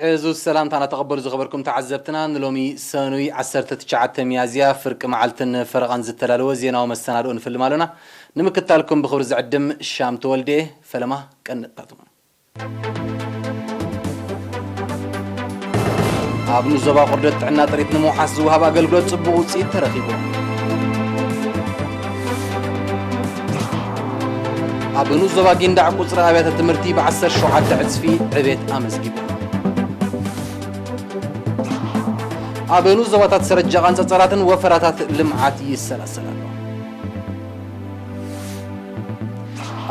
ዕዙዝ ሰላምታና ተቐበሉ ዝኸበርኩም ተዓዘብትና፣ ንሎሚ ሰኑይ ዓሰርተ ትሽዓተ ሚያዝያ ፍርቂ መዓልትን ፈረቓን ዝተዳለወ ዜናዊ መሰናድኦ ንፍልም ኣሎና። ንምክታልኩም ብኽብሪ ዝዕድም ሻም ተወልደ። ፈለማ ቀንጥታቱ። ኣብ ንዞባ ቁርደት ጥዕና ጥሪት ንምውሓስ ዝወሃብ ኣገልግሎት ጽቡቕ ውጽኢት ተረኺቡ። ኣብ ንዞባ ጊንዳዕ ቁጽሪ ኣብያተ ትምህርቲ ብ ዓሰርተ ሸውዓተ ዕጽፊ ዕቤት ኣመዝጊቡ። ኣብ ንዞባታት ሰረጃ ቃንጸ ጸራትን ወፈራታት ልምዓት ይሰላሰል ኣሎ።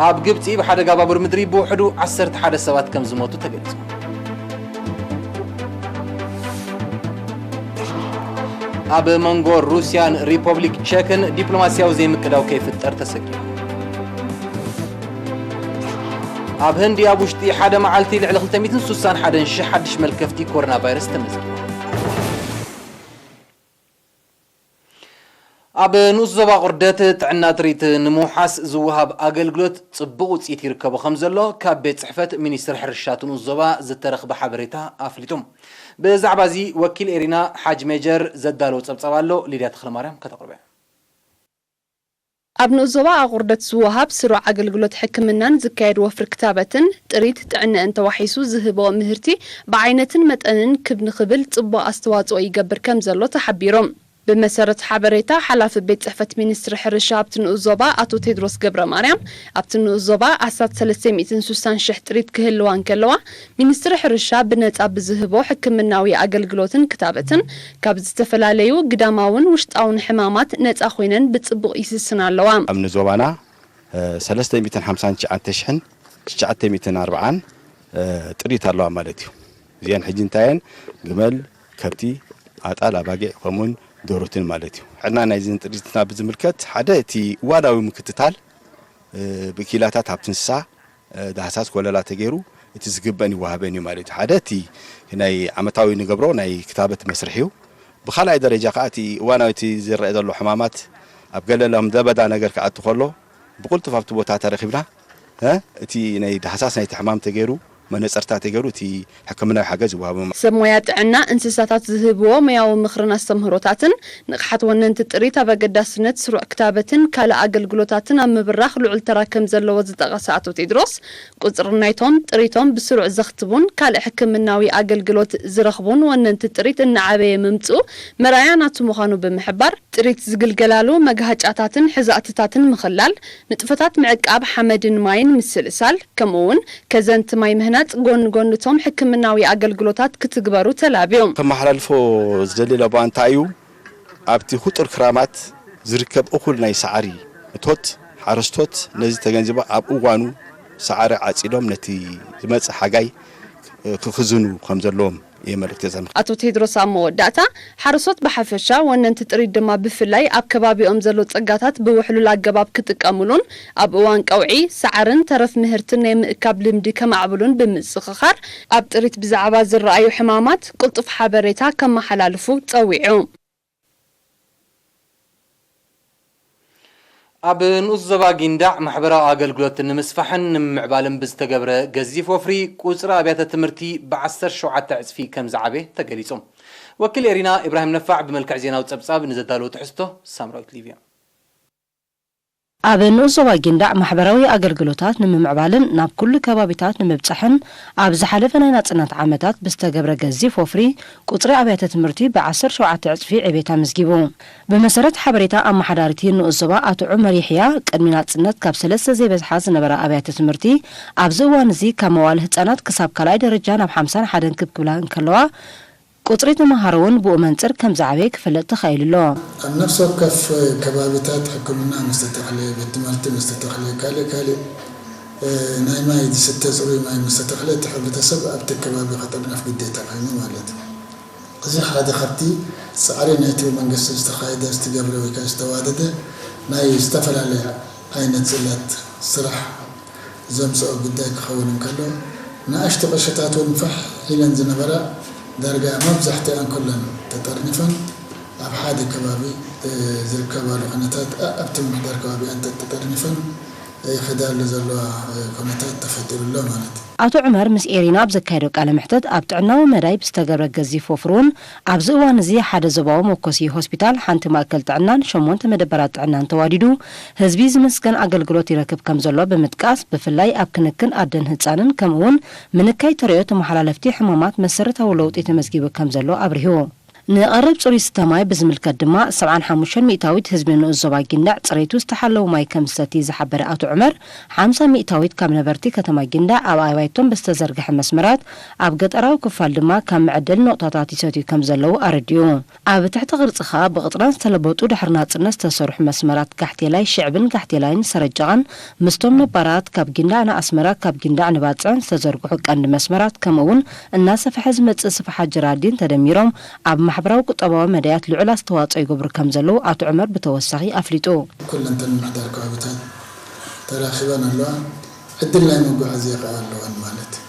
ኣብ ግብጺ ብሓደጋ ባቡር ምድሪ ብውሕዱ ዓሰርተ ሓደ ሰባት ከም ዝሞቱ ተገሊጹ። ኣብ መንጎ ሩስያን ሪፐብሊክ ቸክን ዲፕሎማስያዊ ዘይምቅዳው ከይፍጠር ተሰጊኡ። ኣብ ህንዲ ኣብ ውሽጢ ሓደ መዓልቲ ልዕሊ ክልተ ሚእትን ስሳን ሓደን ሽሕ ሓድሽ መልከፍቲ ኮሮና ቫይረስ ተመዝጊቡ። ኣብ ንኡስ ዞባ ቁርደት ጥዕና ጥሪት ንምውሓስ ዝወሃብ ኣገልግሎት ጽቡቕ ውጽኢት ይርከቦ ከም ዘሎ ካብ ቤት ጽሕፈት ሚኒስትር ሕርሻ እቲ ንኡስ ዞባ ዝተረኽበ ሓበሬታ ኣፍሊጡ። ብዛዕባ እዚ ወኪል ኤሪና ሓጅ ሜጀር ዘዳለዎ ጸብጻብ ኣሎ፣ ሊድያ ተኽለማርያም ከተቕርበ። ኣብ ንኡስ ዞባ ኣቑርደት ዝወሃብ ስሩዕ ኣገልግሎት ሕክምናን ዝካየድ ወፍሪ ክታበትን ጥሪት ጥዕንአን ተዋሒሱ ዝህቦ ምህርቲ ብዓይነትን መጠንን ክብ ንኽብል ጽቡቕ ኣስተዋጽኦ ይገብር ከም ዘሎ ተሓቢሩ። ብመሰረት ሓበሬታ ሓላፊ ቤት ጽሕፈት ሚኒስትሪ ሕርሻ ኣብቲ ንኡስ ዞባ ኣቶ ቴድሮስ ገብረ ማርያም፣ ኣብቲ ንኡስ ዞባ ኣስታት ሰለስተ ሚእትን ስሳን ሽሕ ጥሪት ክህልዋ እንከለዋ፣ ሚኒስትሪ ሕርሻ ብነጻ ብዝህቦ ሕክምናዊ ኣገልግሎትን ክታበትን ካብ ዝተፈላለዩ ግዳማውን ውሽጣውን ሕማማት ነጻ ኮይነን ብጽቡቕ ይስስና ኣለዋ። ኣብ ንዞባና፣ እ፣ ሰለስተ ሚእትን ሓምሳን ትሽዓተ ሽሕን ትሽዓተ ሚእትን ኣርብዓን፣ እ፣ ጥሪት ኣለዋ ማለት እዩ። እዚአን ሕጂ እንታየን? ግመል፣ ከብቲ፣ ኣጣል፣ ኣባጊዕ፣ ከምኡውን ደሮትን ማለት እዩ። ሕና ናይዝን ጥሪትና ብዝምልከት ሓደ እቲ እዋናዊ ምክትታል፣ እ፣ ብኪላታት ሃብቲ እንስሳ፣ እ፣ ዳህሳስ ኮለላ ተገይሩ እቲ ዝግበን ይወሃበን እዩ ማለት እዩ። ሓደ እቲ ናይ ዓመታዊ ንገብሮ ናይ ክታበት መስርሕ እዩ። ብኻልኣይ ደረጃ ከዓ እቲ እዋናዊ እቲ ዝረአ ዘሎ ሕማማት ኣብ ገለ ሎም ዘበዳ ነገር ክኣቱ ከሎ ብቕልጡፍ ኣብቲ ቦታ ተረኺብና፣ እ፣ እቲ ናይ ዳህሳስ ናይቲ ሕማም ተገይሩ መነፀርታ ተገይሩ እቲ ሕክምናዊ ሓገዝ ይወሃቦም። ሰብ ሞያ ጥዕና እንስሳታት ዝህብዎ ሞያዊ ምኽርን ኣስተምህሮታትን ንቕሓት ወነንቲ ጥሪት ኣብ ኣገዳስነት ስሩዕ ክታበትን ካልእ ኣገልግሎታትን ኣብ ምብራኽ ልዑል ተራ ከም ዘለዎ ዝጠቐሰ ኣቶ ቴድሮስ፣ ቁጽሪ ናይቶም ጥሪቶም ብስሩዕ ዘኽትቡን ካልእ ሕክምናዊ ኣገልግሎት ዝረኽቡን ወነንቲ ጥሪት እናዓበየ ምምጽኡ መርኣያ ናቱ ምዃኑ ብምሕባር፣ ጥሪት ዝግልገላሉ መግሃጫታትን ሕዛእትታትን ምኽላል፣ ንጥፈታት ምዕቃብ ሓመድን ማይን ምስልሳል፣ ከምኡ'ውን ከዘንቲ ማይ ምህናጽ ጎኒ ጎኒ እቶም ሕክምናዊ ኣገልግሎታት ክትግበሩ ተላብዩ። ከመሓላልፎ ዝደሊ ለቦ ኣንታ እዩ። ኣብቲ ክጡር ክራማት ዝርከብ እኹል ናይ ሳዕሪ እቶት፣ ሓረስቶት ነዚ ተገንዚቦ ኣብ እዋኑ ሳዕሪ ዓጺዶም ነቲ ዝመጽእ ሓጋይ ክኽዝኑ ከም ዘለዎም እየ መልእክቲ ዘምልክት። ኣቶ ቴድሮስ ኣብ መወዳእታ፣ ሓረስቶት ብሓፈሻ፣ ወነንቲ ጥሪት ድማ ብፍላይ ኣብ ከባቢኦም ዘሎ ጸጋታት ብውሕሉል ኣገባብ ክጥቀሙሉን ኣብ እዋን ቀውዒ፣ ሳዕርን ተረፍ ምህርትን ናይ ምእካብ ልምዲ ከማዕብሉን ብምዝኽኻር፣ ኣብ ጥሪት ብዛዕባ ዝረኣዩ ሕማማት ቅልጡፍ ሓበሬታ ከመሓላልፉ ጸዊዑ። ኣብ ንኡስ ዞባ ጊንዳዕ ማሕበራዊ ኣገልግሎት ንምስፋሕን ንምምዕባልን ብዝተገብረ ገዚፍ ወፍሪ፣ ቁጽሪ ኣብያተ ትምህርቲ ብ ዓሰርተ ሸውዓተ ዕጽፊ ከም ዝዓበየ ተገሊጹ። ወኪል ኤሪና ኢብራሂም ነፋዕ ብመልክዕ ዜናዊ ጸብጻብ ንዘዳለዎ ትሕዝቶ ሳምራዊት ሊብያ። ኣብ ንኡስ ዞባ ጊንዳዕ ማሕበራዊ ኣገልግሎታት ንምምዕባልን ናብ ኩሉ ከባቢታት ንምብጻሕን ኣብ ዝሓለፈ ናይ ናጽነት ዓመታት ብዝተገብረ ገዚፍ ወፍሪ፣ ቁጽሪ ኣብያተ ትምህርቲ ብ ዓሰርተ ሸውዓተ ዕጽፊ ዕቤት ኣመዝጊቡ። ብመሰረት ሓበሬታ ኣመሓዳሪቲ ንኡስ ዞባ ኣቶ ዑመር የሕያ፣ ቅድሚ ናጽነት ካብ ሰለስተ ዘይበዝሓ ዝነበራ ኣብያተ ትምህርቲ፣ ኣብዚ እዋን እዚ ካብ መዋለ ህጻናት ክሳብ ካልኣይ ደረጃ ናብ ሓምሳን ሓደን ክብ ክብላ እንከለዋ፣ ቁጽሪ ተመሃሮ እውን ብኡ መንጽር ከም ዝዓበየ ክፍለጥ ተኻኢሉ ኣሎ። ኣብ ነፍሲ ወከፍ ከባቢታት ሕክምና ምስ ተተኽለ፣ ቤት ትምህርቲ ምስ ተተኽለ፣ ካልእ ካልእ፣ እ፣ ናይ ማይ ዝስተ ጽሩይ ማይ ምስ ተተኽለ፣ እቲ ሕብረተሰብ ኣብቲ ከባቢ ክጥርነፍ ግዴታ ኮይኑ ማለት እዩ። እዚ ሓደ ካብቲ ጻዕሪ ናይቲ መንግስቲ ዝተኻየደ፣ ዝተገብረ ወይ ከኣ ዝተዋደደ ናይ ዝተፈላለየ ዓይነት ጽላት ስራሕ ዘምጽኦ ጉዳይ ክኸውን እንከሎ፣ ንኣሽቱ ቅርሽታት እውን ፋሕ ኢለን ዝነበራ ዳርጋ መብዛሕትኣን ኩለን ተጠርኒፈን ኣብ ሓደ ከባቢ፣ እ፣ ዝርከባሉ ኩነታት፣ እ፣ ኣብቲ ምምሕዳር ከባቢ ኣንተ-፣ ተጠርኒፈን ይኸዳ ኣሎ ዘለዋ ኩነታት ተፈጢሩ ኣሎ ማለት እዩ። ኣቶ ዑመር ምስ ኤሪና ኣብ ዘካየዶ ቃለ መሕተት፣ ኣብ ጥዕናዊ መዳይ ብዝተገብረ ገዚፍ ወፍሪ እውን ኣብዚ እዋን እዚ ሓደ ዞባዊ መኮሲ ሆስፒታል፣ ሓንቲ ማእከል ጥዕናን ሸሞንተ መደበራት ጥዕናን ተዋዲዱ ህዝቢ ዝምስገን ኣገልግሎት ይረክብ ከም ዘሎ ብምጥቃስ፣ ብፍላይ ኣብ ክንክን ኣደን ህጻንን ከምኡ እውን ምንካይ ተርእዮ ተመሓላለፍቲ ሕማማት መሰረታዊ ለውጢ ተመዝጊቡ ከም ዘሎ ኣብሪሁ። ንቐረብ ጽሩይ ዝስተ ማይ ብዝምልከት ድማ፣ ሰብዓን ሓሙሽተን ሚእታዊት ህዝቢ ንኡስ ዞባ ጊንዳዕ ጽሬቱ ዝተሓለወ ማይ ከም ዝሰቲ ዝሓበረ ኣቶ ዑመር፣ ሓምሳ ሚእታዊት ካብ ነበርቲ ከተማ ጊንዳዕ ኣብ ኣባይቶም ብዝተዘርግሐ መስመራት፣ ኣብ ገጠራዊ ክፋል ድማ ካብ መዐደሊ ነቑጣታት ይሰትዩ ከም ዘለዉ ኣረዲኡ። ኣብ ትሕቲ ቅርጺ ከኣ ብቕጽራን ዝተለበጡ ድሕሪ ናጽነት ዝተሰርሑ መስመራት ጋሕቴላይ ሽዕብን ጋሕቴላይን ሰረጀቓን ምስቶም ነባራት ካብ ጊንዳዕ ንኣስመራ፣ ካብ ጊንዳዕ ንባጽዕን ዝተዘርግሑ ቀንዲ መስመራት፣ ከምኡ እውን እናሰፍሐ ዝመጽእ ስፍሓት ጀራዲን ተደሚሮም ኣብ ማሕበራዊ ቁጠባዊ መዳያት ልዑል ኣስተዋጽኦ ይገብሩ ከም ዘለዉ ኣቶ ዑመር ብተወሳኺ ኣፍሊጡ። ኩለንተን ምምሕዳር ከባቢታት ተራኺበን ኣለዋ። ዕድል ናይ መጓዓዝያ ከኣ ኣለወን ማለት እዩ።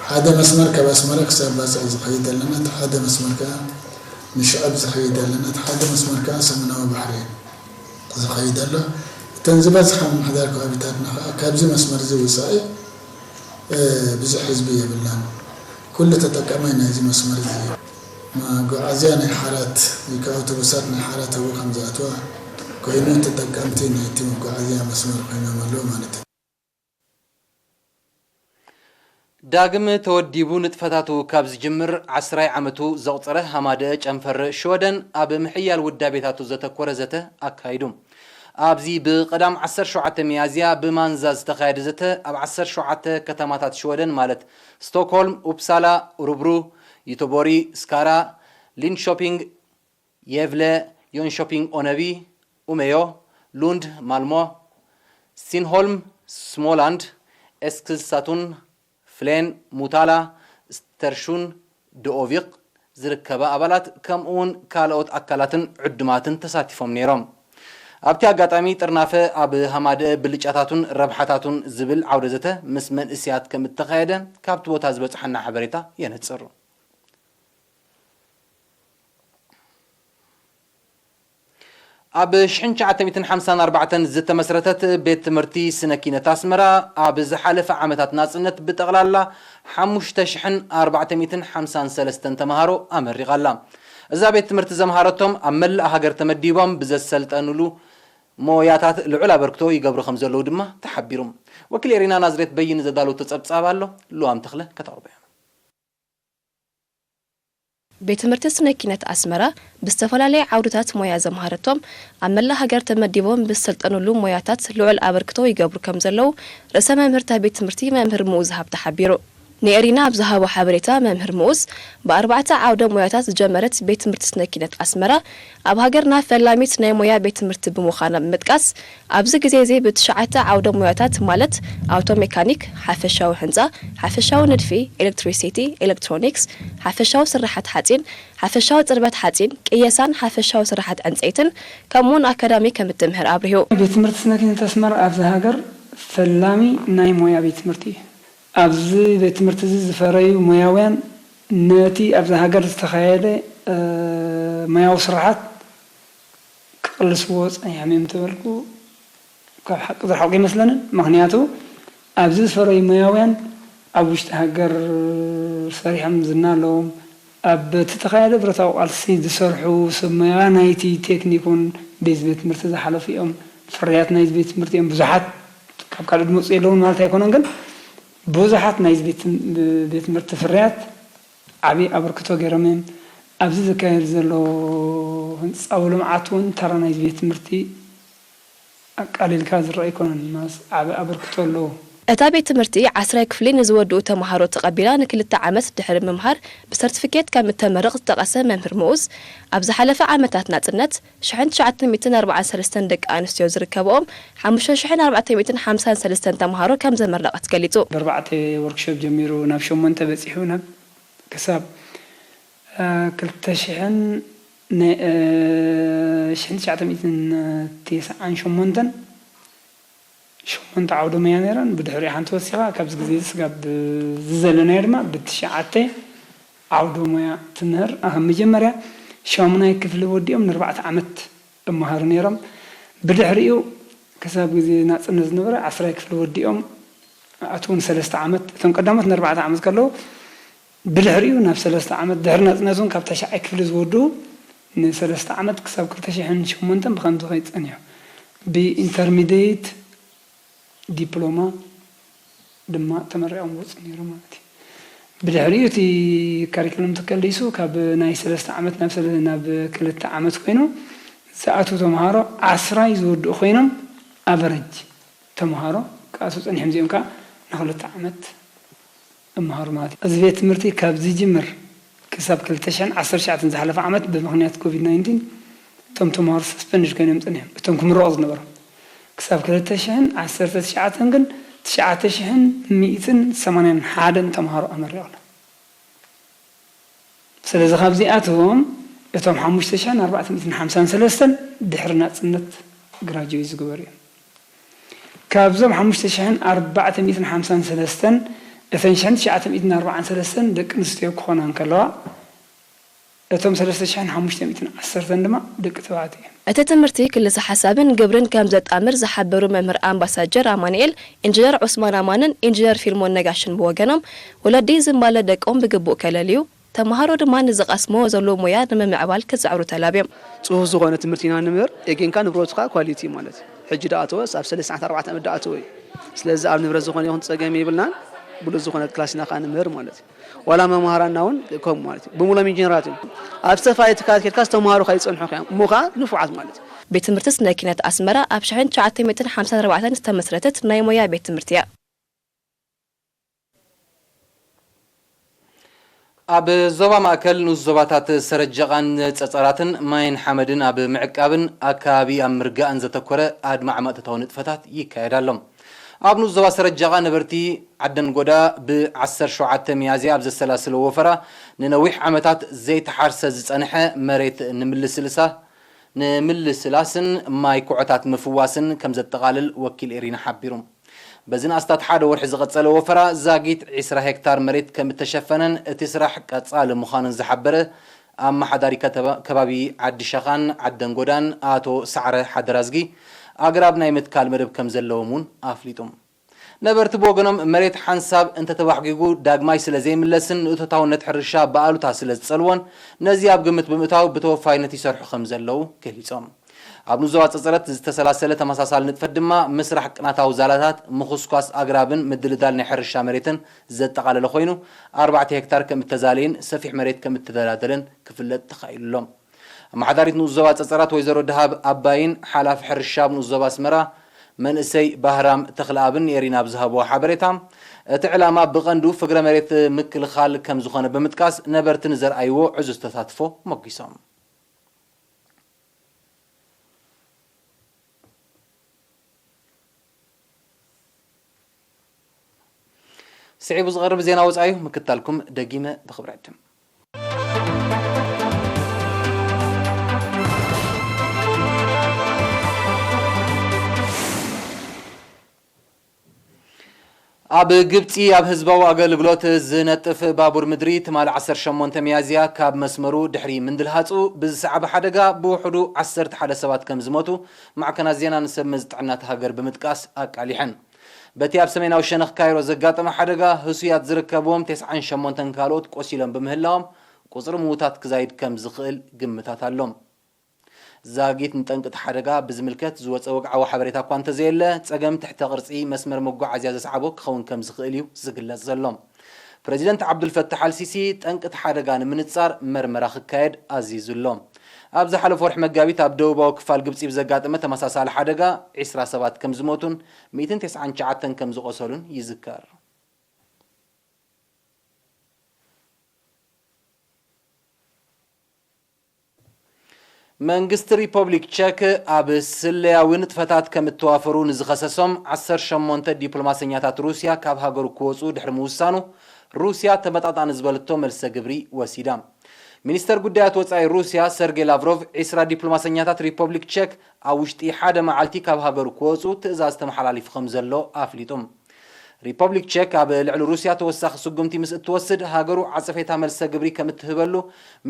ሓደ መስመር ካብ ኣስመራ ክሳብ ባጽዕ ዝኸይድ ኣለና፣ እቲ ሓደ መስመር ከኣ ንሽዕብ ዝኸይድ ኣለና፣ እቲ ሓደ መስመር ከኣ ሰሜናዊ ባሕሪ ዝኸይድ ኣሎ። እተን ዝበዝሓ ምምሕዳር ከባቢታትና ከኣ ካብዚ መስመር እዚ ወጻኢ፣ እ፣ ብዙሕ ህዝቢ የብላን። ኩሉ ተጠቃማይ ናይዚ መስመር እዚ እዩ። መጓዓዝያ ናይ ሓራት ወይ ከኣ ኣውቶቡሳት ናይ ሓራት ኣብኡ ከም ዝኣትዋ ኮይኑ ተጠቀምቲ ናይቲ መጓዓዝያ መስመር ኮይኖም ኣለዉ ማለት እዩ። ዳግም ተወዲቡ ንጥፈታቱ ካብ ዝጅምር ዓስራይ ዓመቱ ዘቑጸረ ሃማደአ ጨንፈር ሽወደን፣ ኣብ ምሕያል ውዳቤታቱ ዘተኮረ ዘተ ኣካይዱ። ኣብዚ ብቐዳም ዓሰርተ ሸውዓተ ሚያዝያ ብማንዛ ዝተኻየደ ዘተ፣ ኣብ ዓሰርተ ሸውዓተ ከተማታት ሽወደን ማለት ስቶክሆልም፣ ኡፕሳላ፣ ኡሩብሩ፣ ዩቶቦሪ፣ ስካራ፣ ሊንድሾፒንግ፣ ጌቭለ፣ ዮንሾፒንግ ኦነቢ፣ ኡሜዮ፣ ሉንድ፣ ማልሞ፣ ስቲንሆልም፣ ስሞላንድ፣ ኤስክልሳቱን፣ ፍሌን፣ ሙታላ፣ ስተርሹን፣ ድኦቪቅ ዝርከባ ኣባላት፣ ከምኡውን ካልኦት ኣካላትን ዕዱማትን ተሳቲፎም ነይሮም። ኣብቲ ኣጋጣሚ፣ ጥርናፈ ኣብ ሃማደአ ብልጫታቱን ረብሓታቱን ዝብል ዓውደ ዘተ ምስ መንእሰያት ከም እተኻየደ ካብቲ ቦታ ዝበጽሓና ሓበሬታ የነጽር። ኣብ ሽሕን ትሽዓተ ሚእትን ሓምሳን ኣርባዕተን ዝተመስረተት ቤት ትምህርቲ ስነ ኪነት ኣስመራ፣ ኣብ ዝሓለፈ ዓመታት ናጽነት ብጠቕላላ ሓሙሽተ ሽሕን ኣርባዕተ ሚእትን ሓምሳን ሰለስተን ተምሃሮ ኣመሪቓ ኣላ። እዛ ቤት ትምህርቲ ዘምሃረቶም ኣብ መላእ ሃገር ተመዲቦም ብዘሰልጠኑሉ ሞያታት ልዑል ኣበርክቶ ይገብሩ ከም ዘለዉ ድማ ተሓቢሩ። ወኪል ኤሪና ናዝሬት በይን ዘዳለወቶ ጸብጻብ ኣሎ፣ ልዋም ተኽለ ከተቕርቦ እያ። ቤት ትምህርቲ ስነ ኪነት ኣስመራ ብዝተፈላለየ ዓውድታት ሞያ ዘምሃረቶም፣ ኣብ መላእ ሃገር ተመዲቦም ብዝሰልጠኑሉ ሞያታት ልዑል ኣበርክቶ ይገብሩ ከም ዘለዉ ርእሰ መምህርታ ቤት ትምህርቲ መምህር ምኡዝ ሃብተ ሓቢሩ። ንኤሪና ኣብ ዝሃቦ ሓበሬታ መምህር ምኡዝ፣ ብኣርባዕተ ዓውደ ሞያታት ዝጀመረት ቤት ትምህርቲ ስነ ኪነት ኣስመራ፣ ኣብ ሃገርና ፈላሚት ናይ ሞያ ቤት ትምህርቲ ብምዃና ብምጥቃስ፣ ኣብዚ ግዜ እዚ ብትሽዓተ ዓውደ ሞያታት ማለት ኣውቶ ሜካኒክ፣ ሓፈሻዊ ህንጻ፣ ሓፈሻዊ ንድፊ፣ ኤሌክትሪሲቲ፣ ኤሌክትሮኒክስ፣ ሓፈሻዊ ስርሓት ሓጺን፣ ሓፈሻዊ ጽርበት ሓጺን፣ ቅየሳን ሓፈሻዊ ስርሓት ዕንጸይትን፣ ከምኡውን ኣካዳሚ ከም እትምህር ኣብሪሁ። ቤት ትምህርቲ ስነ ኪነት ኣስመራ ኣብዚ ሃገር ፈላሚ ናይ ሞያ ቤት ትምህርቲ እዩ። ኣብዚ ቤት ትምህርቲ እዚ ዝፈረዩ ሞያውያን ነቲ ኣብዚ ሃገር ዝተኻየደ፣ እ፣ ሞያዊ ስርሓት ክቕልስዎ ጸኒሖም እዮም እንተበልኩ፣ ካብ ሓቂ ዝረሓቑ ኣይመስለንን። ምኽንያቱ፣ ኣብዚ ዝፈረዩ ሞያውያን ኣብ ውሽጢ ሃገር ሰሪሖም ዝና ኣለዎም። ኣብ እቲ ተኻየደ ብረታዊ ቃልሲ ዝሰርሑ ሰብ ሞያ ናይቲ ቴክኒክ እውን በዚ ቤት ትምህርቲ ዝሓለፉ እዮም። ፍርያት ናይዚ ቤት ትምህርቲ እዮም ብዙሓት፣ ካብ ካልእ ዝመፁ የለውን ማለት ኣይኮነን፣ ግን ብዙሓት ናይዚ ቤት ትም-፣ ቤት ትምህርቲ ፍርያት ዓብዪ ኣበርክቶ ገይሮም እዮም። ኣብዚ ዝካየድ ዘሎ ህንፃዊ ልምዓት እውን ተራ ናይዚ ቤት ትምህርቲ ኣቃሊልካ ዝረኣ ኣይኮነን፣ ማለትስ ዓቢ ኣበርክቶ ኣለዎ። እታ ቤት ትምህርቲ ዓስራይ ክፍሊ ንዝወድኡ ተምሃሮ ተቐቢላ ንክልተ ዓመት ድሕሪ ምምሃር ብሰርቲፊኬት ከም እተመርቕ ዝጠቐሰ መምህር ምኡዝ፣ ኣብ ዝሓለፈ ዓመታት ናጽነት ሽሕን ትሽዓተ ሚእትን ኣርባዓን ሰለስተን ደቂ ኣንስትዮ ዝርከብኦም ሓሙሽተ ሽሕን ኣርባዕተ ሚእትን ሓምሳን ሰለስተን ተምሃሮ ከም ዘመረቐት ገሊጹ። ብኣርባዕተ ወርክሾፕ ጀሚሩ ናብ ሸሞንተ በጺሑ ናብ ክሳብ፣ እ፣ ክልተ ሽሕን ነ-፣ እ፣ ሽሕን ትሽዓተ ሚእትን ተስዓን ሸሞንተን ሸሞንተ ዓውደ ሞያ ነይረን። ብድሕሪኡ ሓንቲ ወሲኻ፣ ካብዚ ግዜ እዚ ስጋብ እዚ ዘለናዮ ድማ ብትሽዓተ ዓውደ ሞያ ትምህር። ኣብ መጀመርያ ሻሙናይ ክፍሊ ወዲኦም ንኣርባዕተ ዓመት እመሃሩ ነይሮም። ብድሕሪኡ ክሳብ ግዜ ናጽነት ዝነበረ ዓስራይ ክፍሊ ወዲኦም ኣትውን ሰለስተ ዓመት፣ እቶም ቀዳሞት ንኣርባዕተ ዓመት ከለዉ፣ ብድሕሪኡ ናብ ሰለስተ ዓመት፣ ድሕሪ ናጽነት እውን ካብ ታሽዓይ ክፍሊ ዝወድኡ ንሰለስተ ዓመት ክሳብ ክልተ ሽሕን ሸሞንተን ብኸምዚ ከይጸንሑ ብኢንተርሚዲየት ዲፕሎማ ድማ ተመሪቖም ወፁ ነይሮም ማለት እዩ። ብድሕሪኡ እቲ ካሪክለም ተከሊሱ ካብ ናይ ሰለስተ ዓመት ናብ ሰለ-፣ ናብ ክልተ ዓመት ኮይኑ ዝኣትዉ ተምሃሮ ዓስራይ ዝወድኡ ኮይኖም ኣቨረጅ ተምሃሮ ክኣትዉ ፀኒሖም። እዚኦም ከዓ ንክልተ ዓመት እምሃሩ ማለት እዩ። እዚ ቤት ትምህርቲ ካብ ዝጅምር ክሳብ ክልተ ሽሕን ዓሰርተ ትሽዓተን ዝሓለፈ ዓመት ብምኽንያት ኮቪድ ናይንቲን እቶም ተምሃሮ ሰስፐንድ ኮይኖም ጸኒሖም። እቶም ክምረቑ ዝነበሮም ክሳብ ክልተ ሽሕን ዓሰርተ ትሽዓተን ግን ትሽዓተ ሽሕን ሚእትን ሰማንያን ሓደን ተምሃሮ ኣመሪቑ ኣሎ። ስለዚ ካብዚኣቶም እቶም ሓሙሽተ ሽሕን ኣርባዕተ ሚእትን ሓምሳን ሰለስተን ድሕሪ ናጽነት ግራጁዌት ዝገበሩ እዮም። ካብዞም ሓሙሽተ ሽሕን ኣርባዕተ ሚእትን ሓምሳን ሰለስተን እተን ሽሕን ትሽዓተ ሚእትን ኣርባዓን ሰለስተን ደቂ ኣንስትዮ ክኾና እንከለዋ፣ እቶም ሰለስተ ሽሕን ሓሙሽተ ሚእትን ዓሰርተን ድማ ደቂ ተባዕትዮ እዮም። እቲ ትምህርቲ ክልሰ ሓሳብን ግብርን ከም ዘጣምር ዝሓበሩ መምህር ኣምባሳጀር ኣማኑኤል፣ ኢንጂነር ዑስማን ኣማንን ኢንጂነር ፊልሞን ነጋሽን ብወገኖም፣ ወለዲ ዝማለ ደቆም ብግቡእ ከለልዩ፣ ተምሃሮ ድማ ንዝቐስምዎ ዘለዉ ሞያ ንምምዕባል ክጽዕሩ ተላብዮም። ጽፉፍ ዝኾነ ትምህርቲ ኢና ንምህር። ኤጌንካ ንብረቱ ከዓ ኳሊቲ ማለት እዩ። ሕጂ ደኣተወ ኣብ ሰለስተ ዓመት ኣርባዕተ ዓመት ደኣተወ እዩ። ስለዚ ኣብ ንብረት ዝኾነ ይኹን ጸገም የብልናን። ብሉጽ ዝኾነ ክላስ ኢና ከዓ ንምህር ማለት እዩ። ዋላ መምሃራንና እውን ከምኡ ማለት እዩ። ብምሎም ኢንጂነራት እዮም። ኣብ ዝተፈላለዩ ትካላት ከድካ ዝተምሃሩ ከይጸንሑ እዮም። እሞ ከዓ ንፉዓት ማለት እዩ። ቤት ትምህርቲ ስነ ኪነት ኣስመራ ኣብ ሽሕን ትሽዓተ ሚእትን ሓምሳን ኣርባዕተን ዝተመስረተት ናይ ሞያ ቤት ትምህርቲ እያ። ኣብ ዞባ ማእከል ንኡስ ዞባታት ሰረጀቓን ጸጸራትን ማይን ሓመድን ኣብ ምዕቃብን ኣከባቢ ኣብ ምርጋእን ዘተኮረ ኣድማዒ ማእቶታዊ ንጥፈታት ይካየድ ኣሎ። ኣብ ንኡስ ዞባ ሰረጀቓ ነበርቲ ዓደንጎዳ ብ ዓሰርተ ሸውዓተ ሚያዝያ ኣብ ዘሰላስሎ ወፈራ ንነዊሕ ዓመታት ዘይተሓርሰ ዝጸንሐ መሬት ንምልስልሳ-፣ ንምልስላስን ማይ ኩዖታት ምፍዋስን ከም ዘጠቓልል ወኪል ኤሪና ሓቢሩ። በዚ ንኣስታት ሓደ ወርሒ ዝቐጸለ ወፈራ ዛጊት ዕስራ ሄክታር መሬት ከም እተሸፈነን እቲ ስራሕ ቀጻሊ ምዃኑን ዝሓበረ ኣመሓዳሪ ከተባ-፣ ከባቢ ዓዲ ሸኻን ዓደንጎዳን ኣቶ ሰዕረ ሓደራዝጊ፣ ኣግራብ ናይ ምትካል መደብ ከም ዘለዎም እውን ኣፍሊጡ። ነበርቲ ብወገኖም፣ መሬት ሓንሳብ እንተተባሕጒጉ ዳግማይ ስለ ዘይምለስን ንእቶታውነት ሕርሻ ብኣሉታ ስለ ዝጸልዎን፣ ነዚ ኣብ ግምት ብምእታው ብተወፋይነት ይሰርሑ ከም ዘለዉ ገሊጾም። ኣብ ንዞባ ጸጸረት ዝተሰላሰለ ተመሳሳሊ ንጥፈት ድማ ምስራሕ ቅናታዊ ዛላታት፣ ምኹስኳስ ኣግራብን ምድልዳል ናይ ሕርሻ መሬትን ዘጠቓለለ ኮይኑ፣ ኣርባዕተ ሄክታር ከም እተዛለየን ሰፊሕ መሬት ከም እተደላደለን ክፍለጥ ተኻኢሉ ኣሎ። ኣመሓዳሪት ንኡስ ዞባ ጸጸራት ወይዘሮ ደሃብ ኣባይን ሓላፊ ሕርሻ ኣብ ንኡስ ዞባ ኣስመራ መንእሰይ ባህራም ተኽለኣብን ንኤሪና ኣብ ዝሃብዎ ሓበሬታ፣ እቲ ዕላማ ብቐንዱ ፍግረ መሬት ምክልኻል ከም ዝኾነ ብምጥቃስ፣ ነበርቲ ንዘርኣይዎ ዕዙዝ ተሳትፎ ሞጊሶም። ስዒቡ ዝቐርብ ዜና ወጻኢ እዩ፣ ምክታልኩም ደጊመ ብኽብሪ ዕድም። ኣብ ግብጺ ኣብ ህዝባዊ ኣገልግሎት ዝነጥፍ ባቡር ምድሪ ትማሊ ዓሰርተ ሸሞንተ ሚያዝያ ካብ መስመሩ ድሕሪ ምንድልሃጹ ብዝሰዓበ ሓደጋ ብውሕዱ ዓሰርተ ሓደ ሰባት ከም ዝሞቱ ማዕከናት ዜና ንሰብ መዚ ጥዕና እታ ሃገር ብምጥቃስ ኣቃሊሐን። በቲ ኣብ ሰሜናዊ ሸነኽ ካይሮ ዘጋጠመ ሓደጋ ህሱያት ዝርከብዎም ተስዓን ሸሞንተን ካልኦት ቆሲሎም ብምህላዎም ቁጽሪ ምዉታት ክዛይድ ከም ዝኽእል ግምታት ኣሎ። ዛጊት ንጠንቂ እቲ ሓደጋ ብዝምልከት ዝወጸ ወግዓዊ ሓበሬታ እኳ እንተዘየለ፣ ጸገም ትሕተ ቅርጺ መስመር መጓዓዝያ ዘስዓቦ ክኸውን ከም ዝኽእል እዩ ዝግለጽ ዘሎ። ፕረዚደንት ዓብዱልፈታሕ ኣልሲሲ ጠንቂ እቲ ሓደጋ ንምንጻር መርመራ ክካየድ ኣዚዙ ኣሎ። ኣብ ዝሓለፈ ወርሒ መጋቢት ኣብ ደቡባዊ ክፋል ግብጺ ብዘጋጠመ ተመሳሳሊ ሓደጋ ዒስራ ሰባት ከም ዝሞቱን ሚእትን ተስዓን ትሽዓተን ከም ዝቖሰሉን ይዝከር። መንግስቲ ሪፐብሊክ ቸክ ኣብ ስለያዊ ንጥፈታት ከም እተዋፈሩ ንዝኸሰሶም ዓሰርተ ሸሞንተ ዲፕሎማሰኛታት ሩስያ ካብ ሃገሩ ክወጹ ድሕሪ ምውሳኑ፣ ሩስያ ተመጣጣኒ ዝበለቶ መልሰ ግብሪ ወሲዳ። ሚኒስተር ጉዳያት ወጻኢ ሩስያ ሰርጌይ ላቭሮቭ፣ ዒስራ ዲፕሎማሰኛታት ሪፐብሊክ ቸክ ኣብ ውሽጢ ሓደ መዓልቲ ካብ ሃገሩ ክወጹ ትእዛዝ ተመሓላሊፉ ከም ዘሎ ኣፍሊጡ። ሪፐብሊክ ቸክ ኣብ ልዕሊ ሩስያ ተወሳኺ ስጉምቲ ምስ እትወስድ፣ ሃገሩ ዓጸፌታ መልሰ ግብሪ ከም እትህበሉ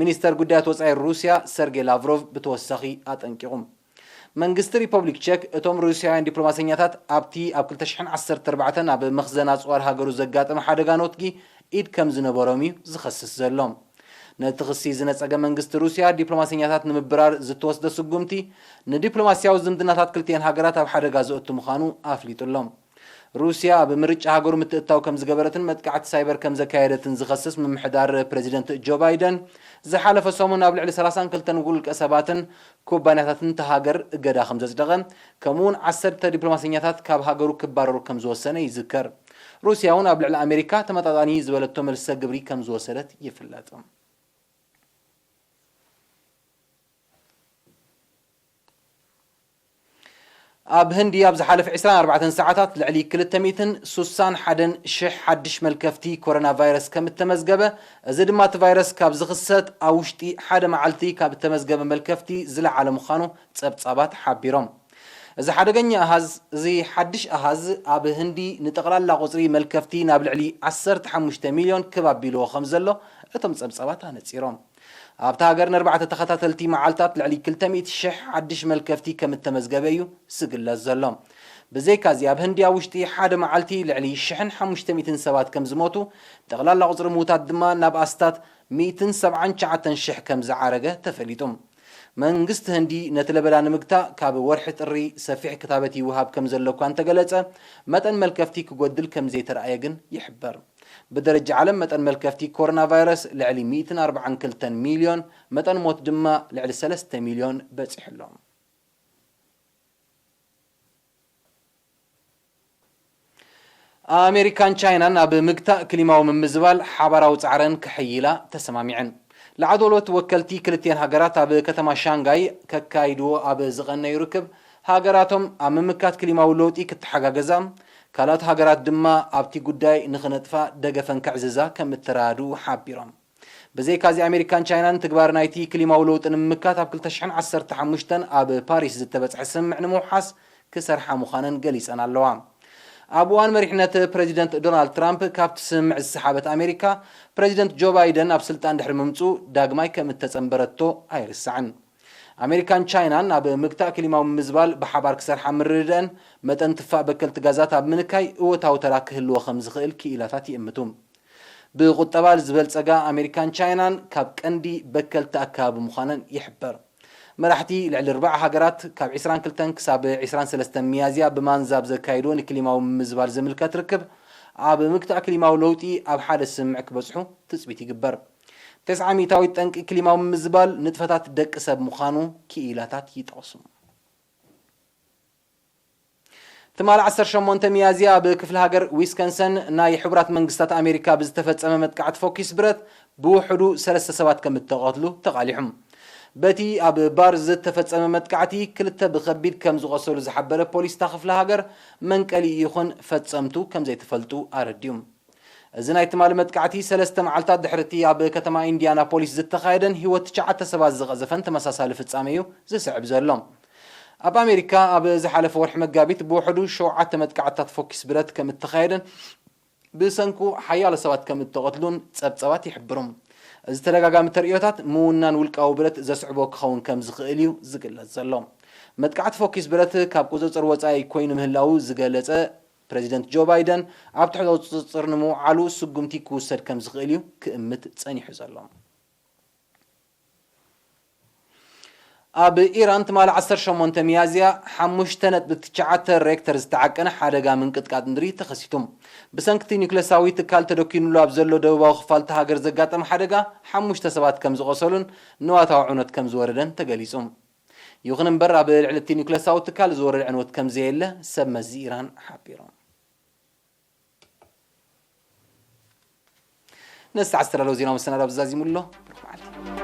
ሚኒስተር ጉዳያት ወጻኢ ሩስያ ሰርጌይ ላቭሮቭ ብተወሳኺ ኣጠንቂቑ። መንግስቲ ሪፐብሊክ ቸክ እቶም ሩስያውያን ዲፕሎማሰኛታት ኣብቲ ኣብ ክልተ ሽሕን ዓሰርተ ኣርባዕተን ኣብ መኽዘን ኣጽዋር ሃገሩ ዘጋጠመ ሓደጋ ነውትጊ ኢድ ከም ዝነበሮም እዩ ዝኸስስ ዘሎ። ነቲ ክሲ ዝነጸገ መንግስቲ ሩስያ፣ ዲፕሎማሰኛታት ንምብራር ዝተወስደ ስጉምቲ ንዲፕሎማስያዊ ዝምድናታት ክልቲኤን ሃገራት ኣብ ሓደጋ ዘእቱ ምዃኑ ኣፍሊጡ ኣሎ። ሩስያ ኣብ ምርጫ ሃገሩ ምትእትታው ከም ዝገበረትን መጥቃዕቲ ሳይበር ከም ዘካየደትን ዝኸስስ ምምሕዳር ፕሬዚደንት ጆ ባይደን፣ ዝሓለፈ ሰሙን ኣብ ልዕሊ ሰላሳን ክልተን ውልቀ ሰባትን ኩባንያታትን እታ ሃገር እገዳ ከም ዘጽደቐ፣ ከምኡ እውን ዓሰርተ ዲፕሎማሰኛታት ካብ ሃገሩ ክባረሩ ከም ዝወሰነ ይዝከር። ሩስያ እውን ኣብ ልዕሊ ኣሜሪካ ተመጣጣኒ ዝበለቶ መልሰ ግብሪ ከም ዝወሰደት ይፍለጥ። ኣብ ህንዲ ኣብ ዝሓለፈ ዕስራን ኣርባዕተን ሰዓታት ልዕሊ ክልተ ሚእትን ሱሳን ሓደን ሽሕ ሓድሽ መልከፍቲ ኮሮና ቫይረስ ከም እተመዝገበ፣ እዚ ድማ እቲ ቫይረስ ካብ ዝኽሰት ኣብ ውሽጢ ሓደ መዓልቲ ካብ እተመዝገበ መልከፍቲ ዝለዓለ ምዃኑ ጸብጻባት ሓቢሮም። እዚ ሓደገኛ ኣሃዝ፣ እዚ ሓድሽ ኣሃዝ ኣብ ህንዲ ንጠቕላላ ቁጽሪ መልከፍቲ ናብ ልዕሊ ዓሰርተ ሓሙሽተ ሚልዮን ክብ ኣቢልዎ ከም ዘሎ እቶም ጸብጻባት ኣነጺሮም። ኣብታ ሃገር ንኣርባዕተ ተኸታተልቲ መዓልታት ልዕሊ ክልተ ሚእቲ ሽሕ ሓድሽ መልከፍቲ ከም እተመዝገበ እዩ ዝግለጽ ዘሎ። ብዘይካዚ ኣብ ህንዲ ኣብ ውሽጢ ሓደ መዓልቲ ልዕሊ ሽሕን ሓሙሽተ ሚእትን ሰባት ከም ዝሞቱ፣ ጠቕላላ ቁጽሪ ምዉታት ድማ ናብ ኣስታት ሚእትን ሰብዓን ትሽዓተን ሽሕ ከም ዝዓረገ ተፈሊጡ። መንግስቲ ህንዲ ነቲ ለበዳ ንምግታእ ካብ ወርሒ ጥሪ ሰፊሕ ክታበት ይወሃብ ከም ዘሎ እኳ እንተገለጸ፣ መጠን መልከፍቲ ክጎድል ከም ዘይተራእየ ግን ይሕበር። ብደረጃ ዓለም መጠን መልከፍቲ ኮሮና ቫይረስ ልዕሊ ሚእትን ኣርባዓን ክልተን ሚልዮን፣ መጠን ሞት ድማ ልዕሊ ሰለስተ ሚልዮን በጺሑ ኣሎ። ኣሜሪካን ቻይናን ኣብ ምግታእ ክሊማዊ ምምዝባል ሓባራዊ ጻዕረን ከሐይላ ተሰማሚዐን። ላዕለዎት ወከልቲ ክልቲኤን ሃገራት ኣብ ከተማ ሻንጋይ ከካይድዎ ኣብ ዝቐነዩ ርክብ፣ ሃገራቶም ኣብ ምምካት ክሊማዊ ለውጢ ክተሓጋገዛ፣ ካልኦት ሃገራት ድማ ኣብቲ ጉዳይ ንኽነጥፋ ደገፈን ከዕዝዛ ከም እተራድኡ ሓቢሮም። ብዘይካዚ ኣሜሪካን ቻይናን ትግባር ናይቲ ክሊማዊ ለውጢ ንምምካት ኣብ ክልተ ሽሕን ዓሰርተ ሓሙሽተን ኣብ ፓሪስ ዝተበጽሐ ስምምዕ ንምውሓስ ክሰርሓ ምዃነን ገሊጸን ኣለዋ። ኣብ እዋን መሪሕነት ፕሬዚደንት ዶናልድ ትራምፕ ካብቲ ስምምዕ ዝሰሓበት ኣሜሪካ፣ ፕሬዚደንት ጆ ባይደን ኣብ ስልጣን ድሕሪ ምምጽኡ ዳግማይ ከም እተጸንበረቶ ኣይርሳዕን። ኣሜሪካን ቻይናን ኣብ ምግታእ ክሊማዊ ምምዝባል ብሓባር ክሰርሓ ምርድደን፣ መጠን ትፋእ በከልቲ ጋዛት ኣብ ምንካይ እወታዊ ተራ ክህልዎ ከም ዝኽእል ክኢላታት ይእምቱ። ብቁጠባ ዝበልጸጋ ኣሜሪካን ቻይናን ካብ ቀንዲ በከልቲ ኣከባቢ ምዃነን ይሕበር። መራሕቲ ልዕሊ ኣርባዓ ሃገራት ካብ ዕስራን ክልተን ክሳብ ዕስራን ሰለስተን ሚያዝያ ብማንዛ ኣብ ዘካየድዎ ንክሊማዊ ምምዝባል ዝምልከት ርክብ፣ ኣብ ምግታእ ክሊማዊ ለውጢ ኣብ ሓደ ስምምዕ ክበጽሑ ትጽቢት ይግበር። ተስዓ ሚእታዊት ጠንቂ ክሊማዊ ምምዝባል ንጥፈታት ደቂ ሰብ ምዃኑ ክኢላታት ይጠቕሱ። ትማሊ ዓሰርተ ሸሞንተ ሚያዝያ ኣብ ክፍለ ሃገር ዊስከንሰን ናይ ሕቡራት መንግስታት ኣሜሪካ ብዝተፈጸመ መጥቃዕቲ ፎኪስ ብረት ብውሕዱ ሰለስተ ሰባት ከም እተቐትሉ ተቓሊሑ። በቲ ኣብ ባር ዝተፈጸመ መጥቃዕቲ ክልተ ብኸቢድ ከም ዝቖሰሉ ዝሓበረ ፖሊስ እታ ክፍለ ሃገር፣ መንቀሊ ይኹን ፈጸምቱ ከም ዘይተፈልጡ ኣረዲኡ። እዚ ናይ ትማሊ መጥቃዕቲ ሰለስተ መዓልታት ድሕሪ እቲ ኣብ ከተማ ኢንዲያናፖሊስ ዝተኻየደን ህይወት ትሽዓተ ሰባት ዝቐዘፈን ተመሳሳሊ ፍጻመ እዩ ዝስዕብ ዘሎ። ኣብ ኣሜሪካ ኣብ ዝሓለፈ ወርሒ መጋቢት ብውሕዱ ሸውዓተ መጥቃዕትታት ፎኪስ ብረት ከም እተኻየደን ብሰንኩ ሓያሎ ሰባት ከም እተቐትሉን ጸብጻባት ይሕብሩ። እዚ ተደጋጋሚ ተርእዮታት ምውናን ውልቃዊ ብረት ዘስዕቦ ክኸውን ከም ዝኽእል እዩ ዝግለጽ ዘሎ። መጥቃዕቲ ፎኪስ ብረት ካብ ቁጽጽር ወጻኢ ኮይኑ ምህላዉ ዝገለጸ ፕሬዚደንት ጆ ባይደን፣ ኣብ ትሕቲ ቁጽጽር ንምውዓሉ ስጉምቲ ክውሰድ ከም ዝኽእል እዩ ክእምት ጸኒሑ ዘሎ። ኣብ ኢራን ትማሊ ዓሰርተ ሸሞንተ ሚያዝያ ሓሙሽተ ነጥቢ ትሽዓተ ሬክተር ዝተዓቀነ ሓደጋ ምንቅጥቃጥ ምድሪ ተኸሲቱ። ብሰንኪ እቲ ኒውክለሳዊ ትካል ተደኪኑሉ ኣብ ዘሎ ደቡባዊ ክፋል እታ ሃገር ዘጋጠመ ሓደጋ ሓሙሽተ ሰባት ከም ዝቖሰሉን ንዋታዊ ዕኖት ከም ዝወረደን ተገሊጹ። ይኹን እምበር፣ ኣብ ልዕሊ እቲ ኒውክለሳዊ ትካል ዝወረደ ዕንወት ከም ዘየለ ሰብ መዚ ኢራን ሓቢሮም። ነዚ ዝተዓስተላለዉ ዜናዊ መሰናዶ ኣብዚ ዛዚሙ ኣሎ። ብሩኽ መዓልቲ።